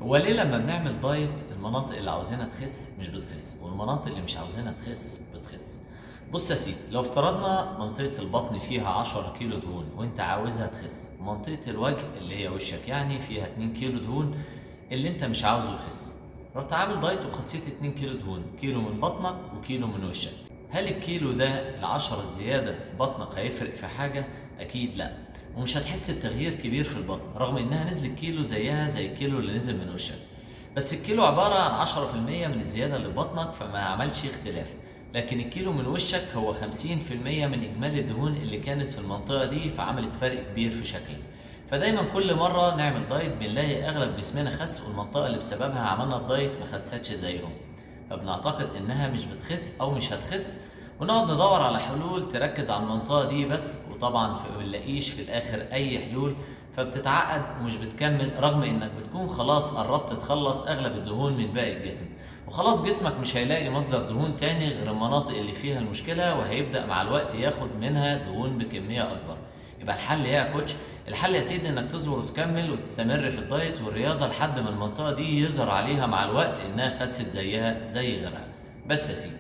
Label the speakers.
Speaker 1: هو ليه لما بنعمل دايت المناطق اللي عاوزينها تخس مش بتخس، والمناطق اللي مش عاوزينها تخس بتخس؟ بص يا سيدي، لو افترضنا منطقة البطن فيها 10 كيلو دهون وانت عاوزها تخس، منطقة الوجه اللي هي وشك يعني فيها 2 كيلو دهون اللي انت مش عاوزه يخس، رحت عامل دايت وخسيت 2 كيلو دهون، كيلو من بطنك وكيلو من وشك. هل الكيلو ده ال10 الزيادة في بطنك هيفرق في حاجة؟ أكيد لأ، ومش هتحس بتغيير كبير في البطن رغم إنها نزلت كيلو زيها زي الكيلو اللي نزل من وشك، بس الكيلو عبارة عن 10% من الزيادة اللي في بطنك فما عملش اختلاف، لكن الكيلو من وشك هو 50% من إجمالي الدهون اللي كانت في المنطقة دي، فعملت فرق كبير في شكلك. فدايما كل مرة نعمل دايت بنلاقي أغلب جسمنا خس، والمنطقة اللي بسببها عملنا الدايت ما خستش زيهم، فبنعتقد إنها مش بتخس أو مش هتخس، ونقعد ندور على حلول تركز على المنطقة دي بس، وطبعا ما بنلاقيش في الآخر أي حلول، فبتتعقد ومش بتكمل رغم إنك بتكون خلاص قربت تخلص أغلب الدهون من باقي الجسم، وخلاص جسمك مش هيلاقي مصدر دهون تاني غير المناطق اللي فيها المشكلة، وهيبدأ مع الوقت ياخد منها دهون بكمية أكبر. يبقى الحل ايه يا coach؟ الحل يا سيدي انك تصبر وتكمل وتستمر في الدايت والرياضة لحد ما المنطقة دي يظهر عليها مع الوقت انها خست زيها زي غيرها. بس يا سيدي.